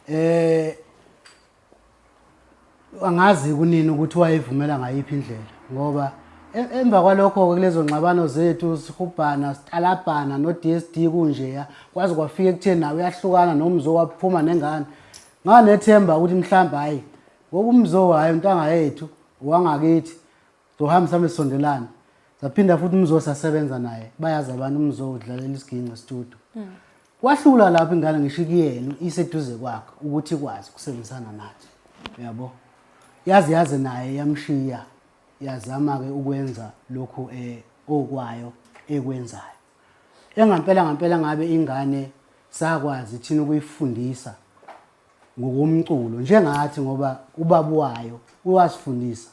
Eh angazi kunini ukuthi wayivumela ngayiphi indlela ngoba e, emva kwalokho-ke kulezo ngxabano zethu sihubhana sitalabhana no-DSD kunjeya kwaze kwafika ekutheni nawe uyahlukana nomzo waphuma nengane nganethemba ukuthi mhlawumbe hhayi ngoba umzo hhayi untanga yethu wangakithi zohamba sihambe sisondelane saphinda futhi umzo sasebenza naye bayazi abantu umzo udlalela isiginci studio Kwahlula lapho ingane ngisho ikuyena iseduze kwakhe ukuthi ikwazi ukusebenzisana nathi. Uyabo? Yazi yaze naye yamshiya yazama-ke ukwenza lokhu eh okwayo ekwenzayo. Engampela ngampela ngabe ingane sakwazi thina ukuyifundisa ngokomculo njengathi ngoba ubaba wayo uwasifundisa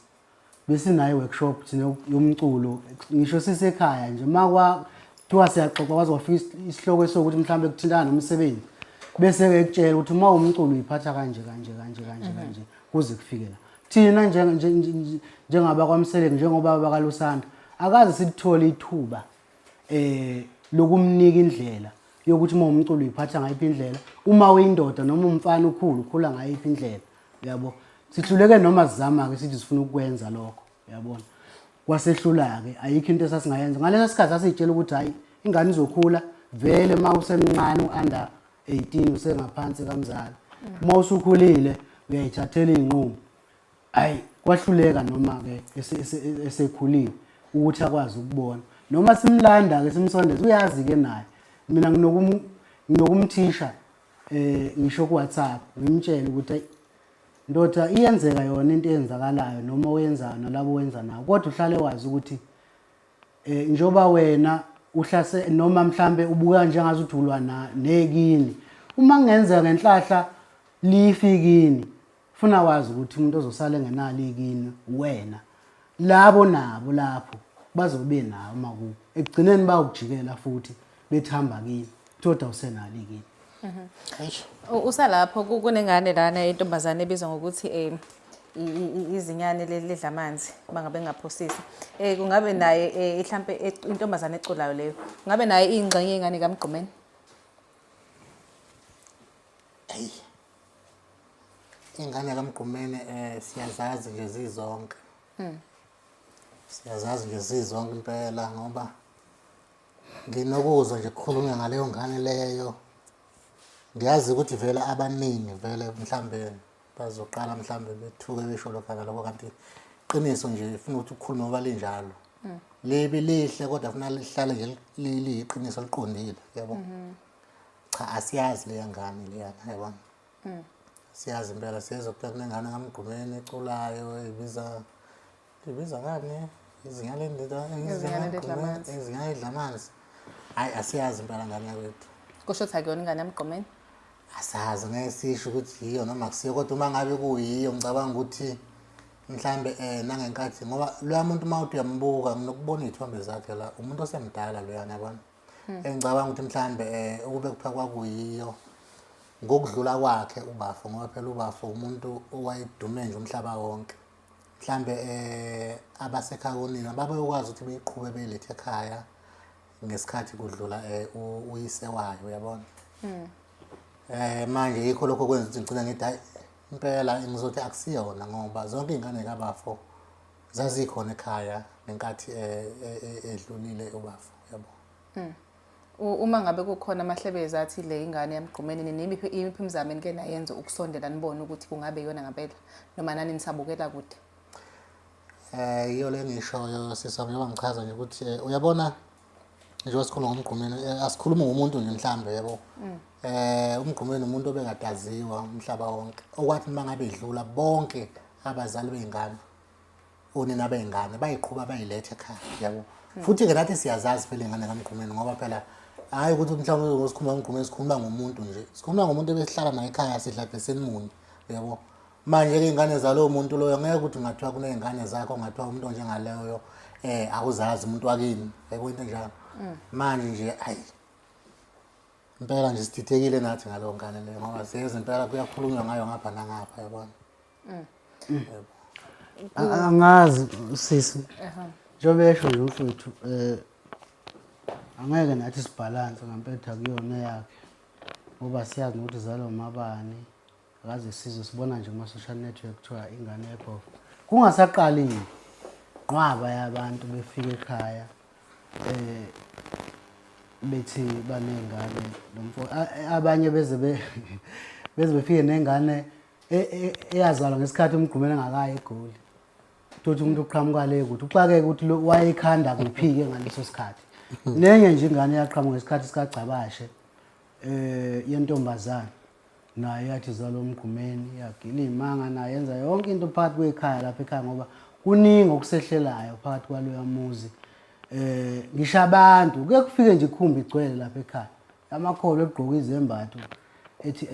besinayo workshop thina yomculo ngisho sisekhaya nje uma kwathiwa siyaxoxa kwaze kwafika isihloko esokuthi mhlawumbe kuthintana nomsebenzi bese-ke ekutshela ukuthi uma umculo uyiphatha kanje kanje kanje kanje mhm. kanje kuze kufike la thina njengabakwamseleki njengoba bakalusanda akaze silithole ithuba eh lokumnika indlela yokuthi uma umculo uyiphatha ngayiphi indlela uma uyindoda noma umfana ukhulu ukhula ngayiphi indlela uyabo sihluleke noma sizama-ke sithi sifuna ukukwenza lokho uyabona kwasehlula-ke ayikho into esasingayenza ngaleso sikhathi sasiyitshela ukuthi hhayi ingane izokhula vele uma usemncane u-under 18 usengaphansi kamzali uma usukhulile uyayithathela iy'nqumo hhayi kwahluleka noma-ke esekhulile ukuthi akwazi ukubona noma simlanda-ke simsondeze uyazi-ke naye mina nginokumthisha eh ngisho ku WhatsApp ngimtshele ukuthi ndoda iyenzeka yona into eyenzakalayo noma oyenzayo nalabo wenza nawo kodwa uhlale wazi ukuthi eh njoba wena uhlase noma mhlambe ubuka njengazuthi ulwa nekini uma kungenzeka ngenhlahla lifikini funa wazi ukuthi umuntu ozosala engenalo ikini wena labo nabo lapho bazobe nawo uma ku ekugcineni bayokujikela futhi bethamba kini kodwa usenalo ikini mhm. Usalapho kunengane lana intombazane ebizwa ngokuthi um izinyane ledla amanzi uma ngabe ngingaphosisi um kungabe naye um mhlampe intombazane eculayo leyo kungabe naye iyingxenye yengane kamgqumeni Eyi. Ingane kaMgqumeni eh siyazazi nje zizonke. Siyazazi nje zizonke impela ngoba nginokuzwa nje kukhulunywa ngaleyo ngane leyo. Ngiyazi ukuthi vele abaningi vele mhlambe bazoqala mhlambe bethuke besho lokho nalokho kanti iqiniso nje ifuna ukuthi ukhulume ngoba linjalo. Libi lihle kodwa funa lihlale nje liyiqiniso liqondile yabo. Cha asiyazi leya ngane leyana yabona. Siyazi impela siyezwa kuthiwa kunengane kaMgqumeni eculayo ibiza ibiza ngani izinyane Izinyane lidla amanzi. izinyane lidla amanzi. Hayi asiyazi impela ngane yakwethu. Kusho ukuthi akuyona ingane yamgqumeni Asazi ngeke sisho ukuthi yiyo noma akusiyo kodwa uma ngabe kuyiyo ngicabanga ukuthi mhlambe eh nangenkathi ngoba loya muntu uma uthi uyambuka nginokubona iy'thombe zakhe la umuntu osemdala loyana yabona. Engicabanga ukuthi mhlambe eh ukube kuthiwa kwakuyiyo ngokudlula kwakhe ubafo ngoba phela ubafo umuntu owayedume nje umhlaba wonke. Mhlambe eh abasekhaya konina babekwazi ukuthi beyiqhube beyilethe ekhaya ngesikhathi kudlula eh uyise wayo uyabona. Eh manje yikho lokho kwenza ukuthi ngigcine ngithi hayi impela ngizothi akusiyona ngoba zonke iy'ngane kabafo zazikhona ekhaya ngenkathi eh, eh, eh, edlulile ubafo yabo Uma ngabe kukhona amahlebezi athi le ingane yamgqumeni nini imiphi imiphi imizamo enike nayenza ukusondela nibone ukuthi kungabe iyona ngempela noma nani nisabukela kude Eh iyo le ngishoyo sisami njengoba ngichaza nje ukuthi uyabona njengoba sikhuluma ngomgqumeni asikhulumi ngomuntu nje mhlambe yebo. Eh umgqumeni umuntu obekadaziwa umhlaba wonke. Okwathi uma ngabe edlula bonke abazali bey'ngane onina bey'ngane bayiqhuba bayiletha ekhaya yabo. Futhi-ke nathi siyazazi phela iy'ngane kamgqumeni ngoba phela hhayi ukuthi mhlawumbe ngosikhuluma ngomgqumeni sikhuluma ngomuntu nje. Sikhuluma ngomuntu ebesihlala naye ekhaya sidla bheseni munye yabo. Manje-ke iy'ngane zalowo muntu loyo ngeke ukuthi ungathiwa kuney'ngane zakho ungathiwa umuntu onjengaleyo eh awuzazi umuntu wakini yabo into enjalo. Manje nje ayi impela nje sididekile nathi ngaleyo ngane leyo ngoba siyeza impela kuyakhulunywa ngayo ngapha nangapha yabona. Yebo. Angazi sisi njengoba esho nje umfowethu eh angeke nathi sibhalanse ngampetha kuyona yakhe ngoba siyazi nokuthi zalwa umabani. Akaze sizwe, sibona nje kuma-social network kuthiwa ingane yebhofa. Kungasaqali nqwaba yabantu befika ekhaya bethi baney'ngane nomfo, abanye beze beze befike nengane eyazalwa ngesikhathi uMgqumeni engakayi eGoli. Uthi umuntu uqhamuka le kuthi uxakeke ukuthi lo wayekhanda kuphi-ke ngaleso sikhathi. Nenye nje ingane eyaqhamuka ngesikhathi sikaGcabashe yentombazane, nayo yathi izalwa uMgqumeni, yagila iy'manga nayo, yenza yonke into phakathi kwekhaya lapha ekhaya, ngoba kuningi okusehlelayo phakathi kwaloya muzi. Ngisho abantu kuye kufike nje ikhumbi igcwele lapha ekhaya, amakholwa egqoka izembatho ethi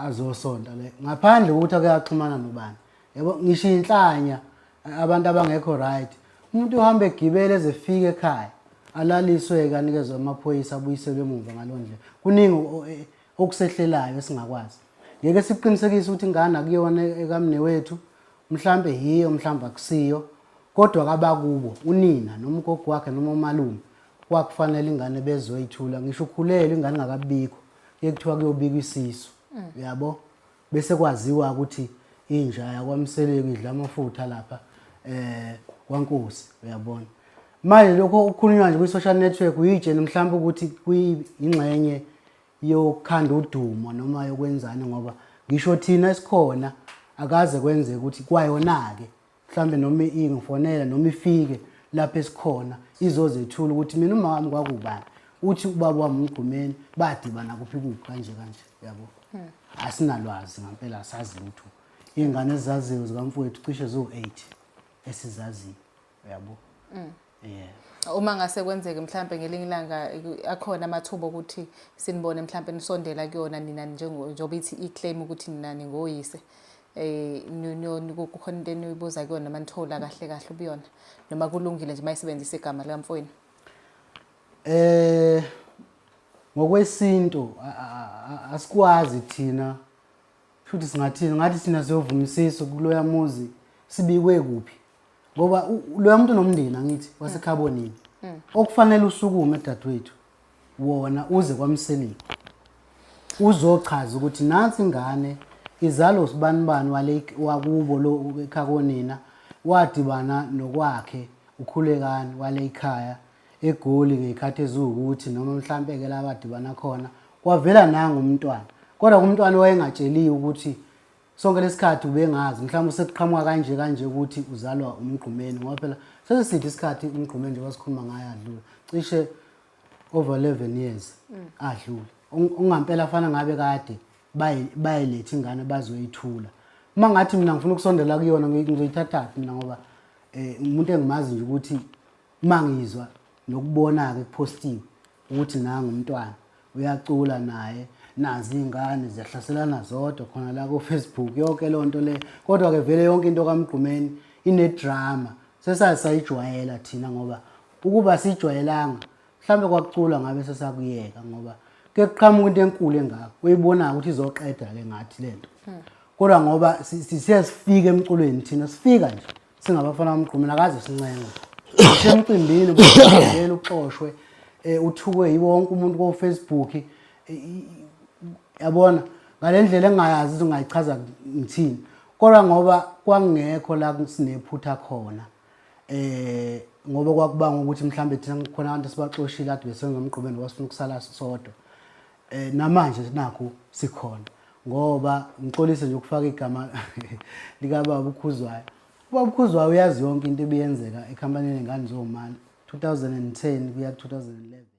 azosonta le, ngaphandle kokuthi ake axhumana nobani. Yabo, ngisho inhlanya abantu abangekho right, umuntu uhamba egibele eze efike ekhaya alaliswe-ke, anikezwe amaphoyisa, abuyiselwe emuva ngaleyo ndlela. Kuningi okusehlelayo esingakwazi. Ngeke siqinisekise ukuthi ingane akuyona ekamnewethu, mhlampe yiyo, mhlampe akusiyo, kodwa kabakubo unina noma ugogo wakhe noma umalume kwakufanele ingane bezoyithula. Ngisho ukhulelwe ingane ingakabikho, kuye kuthiwa kuyobikwa isisu, uyabo, bese kwaziwa ukuthi inja yakwaMseleku idla amafutha lapha kwaNkosi, uyabona. Manje lokho okukhulunywa nje kwi-social network uyitshene mhlawumbe ukuthi kuyingxenye yokukhanda udumo noma yokwenzani, ngoba ngisho thina esikhona akaze kwenzeke ukuthi kwayona-ke mhlawumbe noma ingifonela noma ifike lapho esikhona izozethula ukuthi mina uma wami kwakubani, uthi ubaba wami uMgqumeni, badibana kuphi kuphi kanje kanje, yabo. Asinalwazi ngampela, asazi lutho. Iy'ngane ezizaziyo zikamfowethu cishe ziwu-8 esizaziyo, uyabo. Yeah. Uma ngase kwenzeke mhlambe ngelinye ilanga akhona amathuba okuthi sinibone mhlambe nisondela kuyona nina, njengoba ithi i-claim ukuthi nina ningoyise, kukhona into eniyibuza kuyona noma nithola kahle kahle ubuyona, noma kulungile nje mayisebenzisa igama likamfowenu? Ngokwesintu asikwazi thina, futhi singathini ngathi thina siyovuma isisu kuloya muzi sibikwe kuphi, ngoba loya muntu unomndeni angithi wasekhabonini, okufanele usukume dadewethu wona uze kwaMseleku uzochaza ukuthi nansi ingane izalo sibanibani wale wakubo lo ekhakonina, wadibana nokwakhe ukhulekani wale ikhaya eGoli ngey'khathi eziwukuthi, noma mhlampe-ke la badibana khona kwavela nanga umntwana, kodwa umntwana wayengatsheliwe ukuthi sonke lesikhathi ubengazi, mhlawumbe usekuqhamuka kanje kanje ukuthi uzalwa uMgqumeni, ngoba phela sesiside isikhathi uMgqumeni njengoba sikhuluma ngaye adlula, cishe over 11 years adlula. Ungampela fana ngabe kade bayiletha ingane bazoyithula. Uma ngathi mina ngifuna ukusondela kuyona, ngizoyithathaphi mina, ngoba umuntu engimazi nje ukuthi uma ngizwa nokubona-ke kuphostiwe ukuthi nangu umntwana uyacula naye, nazi iy'ngane ziyahlaselana zodwa khona la ko-Facebook, yonke leyo nto leyo. Kodwa-ke vele yonke into kaMgqumeni ine-drama, sesaze sayijwayela thina, ngoba ukuba siyijwayelanga mhlawumbe kwakuculwa ngabe sesakuyeka, ngoba kuye kuqhamuka into enkulu engaka uyibonayo ukuthi izoqeda-ke ngathi le nto. Kodwa ngoba siye sifike emculweni thina, sifika nje singabafana bamgqumeni, akaze sincengwe ngisho emcimbini ubudela uxoshwe, uthukwe yiwo wonke umuntu ko-Facebook, yabona, ngale ndlela engingayazi ukuthi ngingayichaza ngithini, kodwa ngoba kwangekho la sinephutha khona, ngoba kwakubanga ukuthi mhlambe thina khona abantu sibaxoshile ade besenza umgqumeni ngoba sifuna ukusala sodwa. Namanje nakho sikhona, ngoba ngixolise nje ukufaka igama likababa uKhuzwayo. Ubaba uKhuzwayo uyazi yonke into ebiyenzeka ekhampanini yengane zomama 2010 kuya ku 2011.